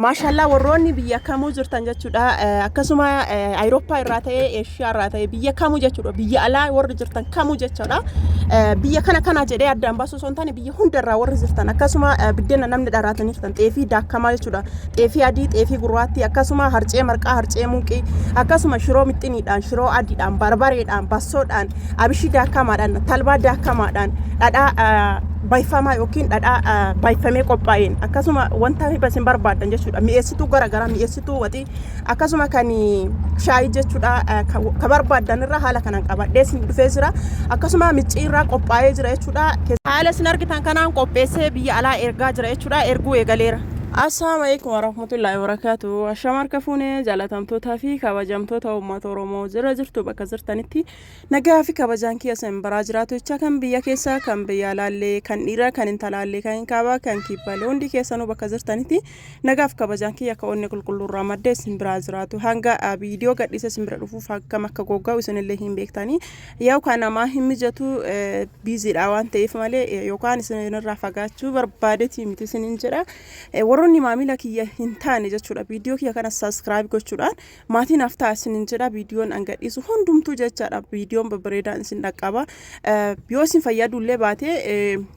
Maashallaa, warroonni biyya kamuu jirtan jechuudha. Akkasuma Awurooppaa irraa ta'ee, Eeshiyaa irraa ta'ee, biyya kamuu jechuudha. Biyya alaa warri jirtan kamuu jechuudha. Biyya kana kana jedhee addaan baasuu osoo hin taane, biyya hundarraa warri jirtan, akkasuma biddeena namni dharaatanii jirtan, xeefii daakamaa jechuudha. Xeefii adii, xeefii gurraattii, akkasuma harcee marqaa, harcee muuqii, akkasuma shiroo mixxiniidhaan, shiroo adiidhaan, barbareedhaan, bassoodhaan, abishii daakamaadhaan, talbaa daakamaadhaan, dhadhaa bayfamaa yookiin dhadhaa bayfamee qophaa'een, akkasuma wanta isin barbaaddan jechuudha. Mi'eessituu garaagaraa, mi'eessituu waxii, akkasuma kan shaayii jechuudha. Ka barbaaddan irraa haala kanaan qabadhee isin dhufee jira. Akkasuma micciirraa qophaa'ee jira jechuudha. Haala isin argitan kanaan qopheessee biyya alaa ergaa jira jechuudha. Erguu eegaleera. Assalaamu alaikum warahmatullahi wabarakatuh. Ashama, harka fuunee, jaalatamtootaa fi kabajamtoota uummata Oromoo, jira jirtu? Bakka jirtanitti nagaa fi kabajaan kiyya isin biraa jiraatu jecha, kan biyya keessaa, kan biyya alaallee, kan dhiiraa, kan intalaallee, kan kaabaa, kan kibbaalee, hundi keessanuu bakka jirtanitti nagaa fi kabajaan kiyya akka onnee qulqulluurraa maddee isin biraa jiraatu. Hanga viidiyoo gadhiisa isin bira dhufuuf akkam akka gogga'u isinillee hin beektanii. Yoo kan namaa hin mijatu busydha waan ta'eef malee, yookaan isinirraa fagaachuu barbaadetii miti isinin jedha. Warroonni maamila kiyya hin taane jechuudha, viidiyoo kiyya kana subscribe gochuudhaan maatii naaf ta'a isinin jedha. Viidiyoon an gadhiisu hundumtuu jechaadha, viidiyoon babbareedaan isin dhaqqaba. Yoo isin fayyadullee baate,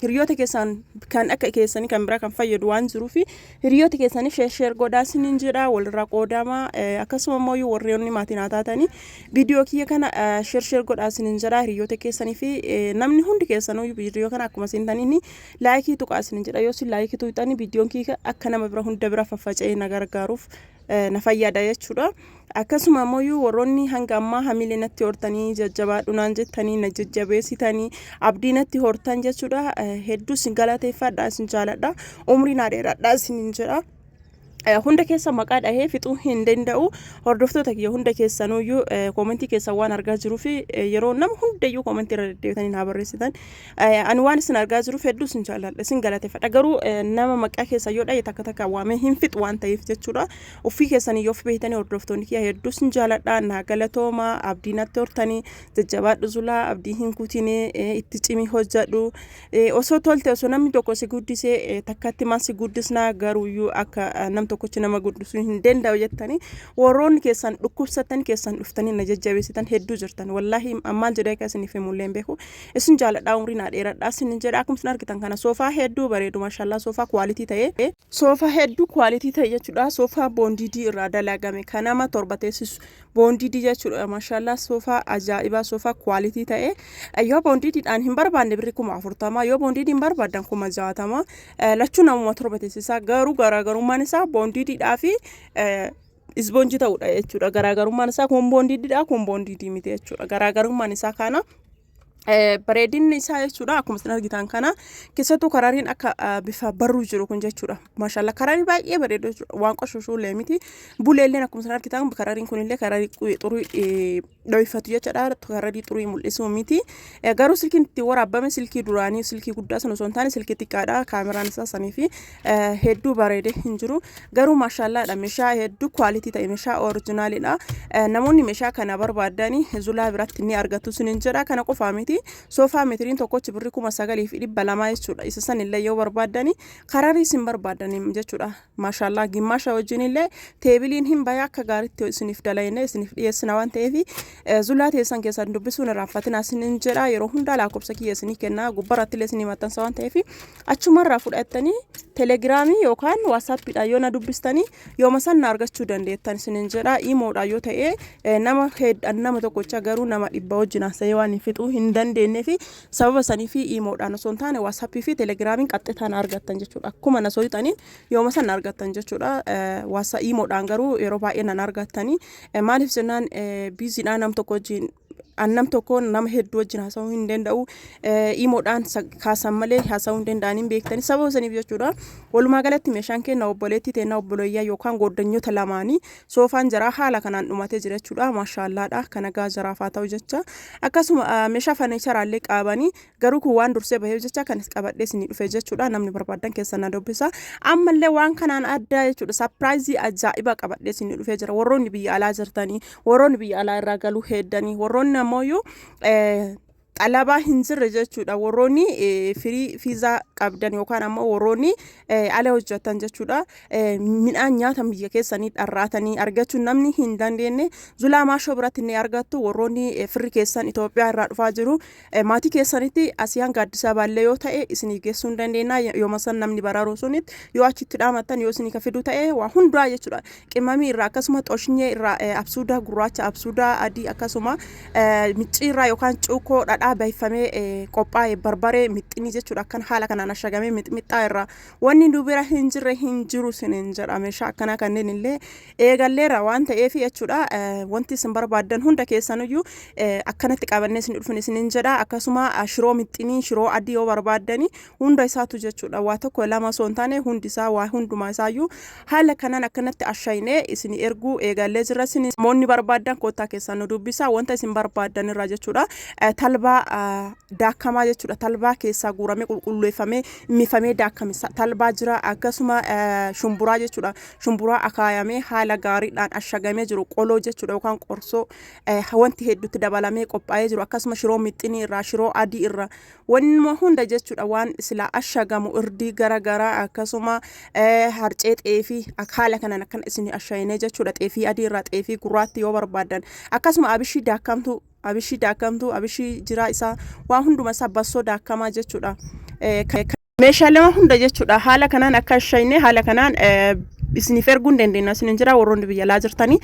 hiriyoota keessan kan akka keessanii kan biraa kan fayyadu waan jiruuf, hiriyoota keessanii share share godhaa isinin jedha. Walirraa qoodama. Akkasuma immoo warroonni maatii naa taatanii viidiyoo kiyya kana share share godhaa isinin jedha hiriyoota keessanii fi namni hundi keessanuu. Viidiyoo kana akkuma seentaniin like tuqaa isinin jedha. Yoo isin like tuqxanii, viidiyoon kiyya akka nama bira hunda bira faffaca'ee na gargaaruuf na fayyada jechuudha. Akkasuma immoo warroonni hanga ammaa hamilee natti hortanii, jajjabaadhu naan jettanii, na jajjabeessitanii, abdii natti hortan jechuudha. Hedduu isin galateeffadha, isin jaaladha. Umrii naa dheeradha isinin jedha. Hunda keessa maqaa dhahee fixuu hin danda'u. Hordoftoota kiyya hunda keessanuyyuu comment keessan waan argaa jiruu fi yeroo nama hundayyuu comment irra deddeebitanii naa barreessitan. Ani waan isin argaa jiruuf hedduu isin jaalladha, isin galateeffadha. Garuu nama maqaa keessa yoo dhahe takka takka waamee hin fixu waan ta'eef jechuudha. Uffii keessanii yoo of beektanii, hordoftoonni kiyya, hedduu isin jaalladha. Naa galatooma, abdii natti hortanii, jajjabaadhu Zulaa, abdii hin kutinee, itti cimii hojjedhu. Osoo tolte, osoo namni tokko si guddisee, takkatti maal si guddisnaa, garuuyyuu akka nam tokkochi nama guddisuu hin danda'u jettanii, warroonni keessan dhukkubsattan keessan dhuftanii na jajjabeessitan hedduu jirtan. Wallaahi maal jedhee akka isiniif himullee hin beeku. Isin jaaladhaa, umrii naa dheeradhaa isin jedha. Akkuma isin argitan kana soofaa hedduu bareedu, maashallaa, soofaa quality ta'e, soofaa hedduu quality ta'e jechuudha. Soofaa bonded irraa dalagame, kan nama 7 teessisu, bonded jechuudha. Maashallaa, soofaa ajaa'ibaa, soofaa quality ta'e. Yoo bondediidhaan hin barbaanne birri 40,000, yoo bonded hin barbaaddan 60,000. Lachuu namuma 7 teessisaa, garuu garaagarummaan isaa bondediidhaa fi sponge ta'uudha jechuudha. Garaagarummaan isaa kun bondediidha, kun bonded miti jechuudha. Garaagarummaan isaa kana. Bareedinni isaa jechuudha, akkuma isin argitan kana, keessattuu karariin akka bifa barruu jiru kun jechuudha. Maashaallah, kararii baay'ee bareedu jechuudha. Waan qoshoshuullee miti. Buleelleen akkuma isin argitan karariin kunillee kararii xurii dhoyfatu jechuudha. Kararii xurii mul'isuu miti. Garuu silkiin itti waraabame silkii duraanii, silkii guddaa sana osoo hin taane silkii xiqqaadha. Kaameraan isaa sanii fi hedduu bareedee hin jiru. Garuu maashaallaadha, meeshaa hedduu quality ta'e, meeshaa originalidha. Namoonni meeshaa kana barbaadani Zulaa biratti ni argatu sinin jedha. Kana qofaa miti, soofaa meetiriin tokkochi birrii 9,200 jechuudha. Isa sanillee yoo barbaaddani, kararii isin barbaadani jechuudha. Maashaallaa, gimmaasha wajjin illee tableiin hin baya, akka gaariitti isiniif dalayne isiniif dhiyeessina waan ta'eef, Zulaa teessan keessan dubbisuun irraanfatina isinin jedha. Yeroo hundaa lakkoofsa kiyya isinii kenna, gubbarratti illee isinii maxxansa waan ta'eef, achumarraa fudhattanii Telegramii yookaan WhatsAppiidhaan yoo na dubbistanii, yooma san na argachuu dandeettan isinin jedha. IMOdhaan yoo ta'e nama nama tokkocha, garuu nama 100 wajjin haasa'ee waan hin fixuu hin dandeenyee fi sababa sanii fi IMOdhaan osoo hin taane WhatsAppii fi Telegramiin qaxxitaan argattan jechuudha. Akkuma na soyixaniin yooma san argattan jechuudha. Waasa IMOdhaan garuu yeroo baay'ee nan argattanii. Maaliif jennaan, busydhaan nam tokko wajjin, an nam tokko nama hedduu wajjin haasa'uu hin danda'u. IMOdhaan kaasan malee haasa'uu hin danda'an, hin beektanii, sababa saniif jechuudha. Walumaa galatti meeshaan kenna obboleettii teennaa, obboleeyyaa yookaan gooddanyoota lamaanii, soofaan jaraa haala kanaan dhumatee jira jechuudha. Maashaallaadha, kana gaa jaraaf haa ta'u jecha. Akkasuma meeshaa furnituraallee qabanii, garuu kun waan dursee baheef jecha kan qabadhee isinii dhufe jechuudha. Namni barbaadan keessan na dubbisa. Ammallee waan kanaan addaa jechuudha, surprise ajaa'ibaa qabadhee isinii dhufee jira. Warroonni biyya alaa jirtanii, warroonni biyya alaa irraa galuu heddanii, warroonni ammoo. Xalabaa hin jirre jechuudha. Warroonni firii fiizaa qabdan yookaan ammoo warroonni ala hojjetan jechuudha. Midhaan nyaata biyya keessanii dharraatanii argachuu namni hin dandeenye Zulaa Maashoo biratti ni argattu. Warroonni firri keessan Itoophiyaa irraa dhufaa jiru, maatii keessanitti asii hanga Addis Ababaallee yoo ta'e isinii geessuu hin dandeenya. Yooma san namni bararuu sunitti yoo achitti dhaamattan, yoo isinii ka fidu ta'e, waa hundaa jechuudha. Qimamii irraa, akkasuma xoshinyee irraa, absuuda gurraacha, absuuda adii, akkasuma micciirraa yookaan cuukkoo dhadhaa bayfamee qophaa'e, barbaree mixxinii jechuudha. Akkan haala kanaan ashagamee mixmixxaa irraa wanni nu bira hin jirre hin jiru sinin jedha. Meeshaa akkanaa kanneen illee eegalleera waan ta'eef jechuudha. Wanti isin barbaaddan hunda keessanuyyuu akkanatti qabannee isin dhufin isinin jedha. Akkasuma shiroo mixxinii, shiroo adii yoo barbaaddani, hunda isaatu jechuudha. Waa tokko lama osoo hin taane, hundi isaa, waa hundumaa isaayyuu haala kanaan akkanatti ashaynee isin erguu eegallee jirra. Isin namoonni barbaaddan koottaa keessan nu dubbisa, wanta isin barbaaddan irraa jechuudha. Talbaa daakamaa jechuudha. Talbaa keessaa guuramee, qulqulleeffamee, mifamee daakame talbaa jira. Akkasuma shumburaa jechuudha. Shumburaa akaayamee haala gaariidhaan ashagamee jiru, qoloo jechuudha, yookaan qorsoo wanti hedduutti dabalamee qophaa'ee jiru. Akkasuma shiroo mixxinii irraa, shiroo adii irraa, wannuma hunda jechuudha. Waan silaa ashagamu, irdii gara garaa, akkasuma harcee xeefii haala kanaan akkana isin ashayinee jechuudha. Xeefii adii irraa, xeefii gurraatti yoo barbaaddan, akkasuma abishii daakkamtuu, abishii daakkamtuu, abishii jiraa isaa, waa hunduma isaa, bassoo daakkamaa jechuudha. Meeshaalee hunda jechuudha, haala kanaan akka ashayinee haala kanaan isiniif erguu hin dandeenya isinin jira. Warroonni biyya alaa jirtanii,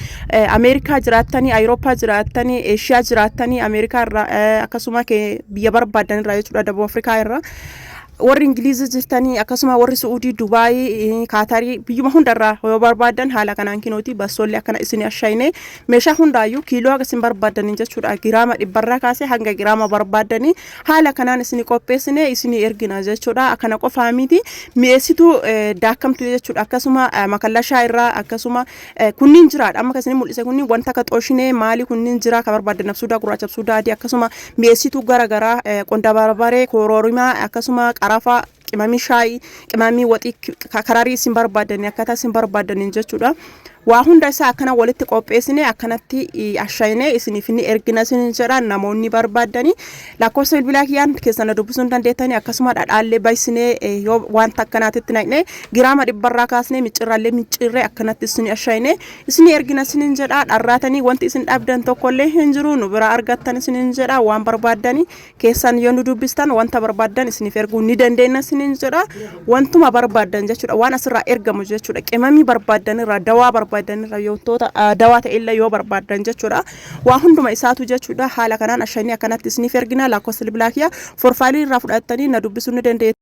Ameerikaa jiraattanii, Awurooppaa jiraattanii, Eeshiyaa jiraattanii, Ameerikaa irraa, akkasuma biyya barbaadan irraa jechuudha, Daboo Afrikaa irraa, warri Ingilizii jirtanii, akkasuma warri Su'uudii, Dubaayii, Kaatarii, biyyuma hundarraa yoo barbaadan, haala kanaan kinooti bassoollee akkana isin ashayine meeshaa hundaayyuu kiiloo haga isin barbaadanii jechuudha. Giraama 100rraa kaasee hanga giraama barbaadanii haala kanaan isin qopheessine isin ergina jechuudha. Akkana qofaa miti, mi'eessituu daakkamtu jechuudha. Akkasuma makallashaa irraa, akkasuma kunniin jiraadha. Amma kan isin mul'ise kunniin wanta akka xooshinee maali kunniin jira. Kan barbaadan, absuudaa gurraacha, absuudaa adii, akkasuma mi'eessituu gara garaa, qonda barbaree, kororimaa, akkasuma qarafaa, qimamii shaayii, qimamii waxii, kararii isin barbaadanii, akkaataa isin barbaadaniin jechuudha. Waa hunda isaa akkana walitti qopheessine, akkanatti ashayine isiniif ni ergina isin jedha. Namoonni barbaaddanii lakkoofsa bilbilaa kiyyaan keessan na dubbisuu hin dandeettanii. Akkasuma dhadhaallee baysinee, yoo wanta akkanaatitti naqne, giraama 100rraa kaasnee micciirraallee micciirree akkanatti isin ashayine isin ergina isinin jedha. Dharraatanii wanti isin dhabdan tokkollee hin jiru, nu bira argattan isinin jedha. Waan barbaaddanii keessan yoo nu dubbistan, wanta barbaaddan isiniif erguu ni dandeenya isinin jedha. Wantuma barbaaddan jechuudha, waan asirraa ergamu jechuudha. Qimamii barbaaddan irraa, dawaa barbaaddan irraa, wantoota dawaa ta'ellee yoo barbaaddan jechuudha, waa hunduma isaatu jechuudha, haala kanaan ashanii akkanatti isiniif ergina. Lakkoofsa bilbilaa kiyya profile irraa fudhattanii na dubbisuu ni dandeettu.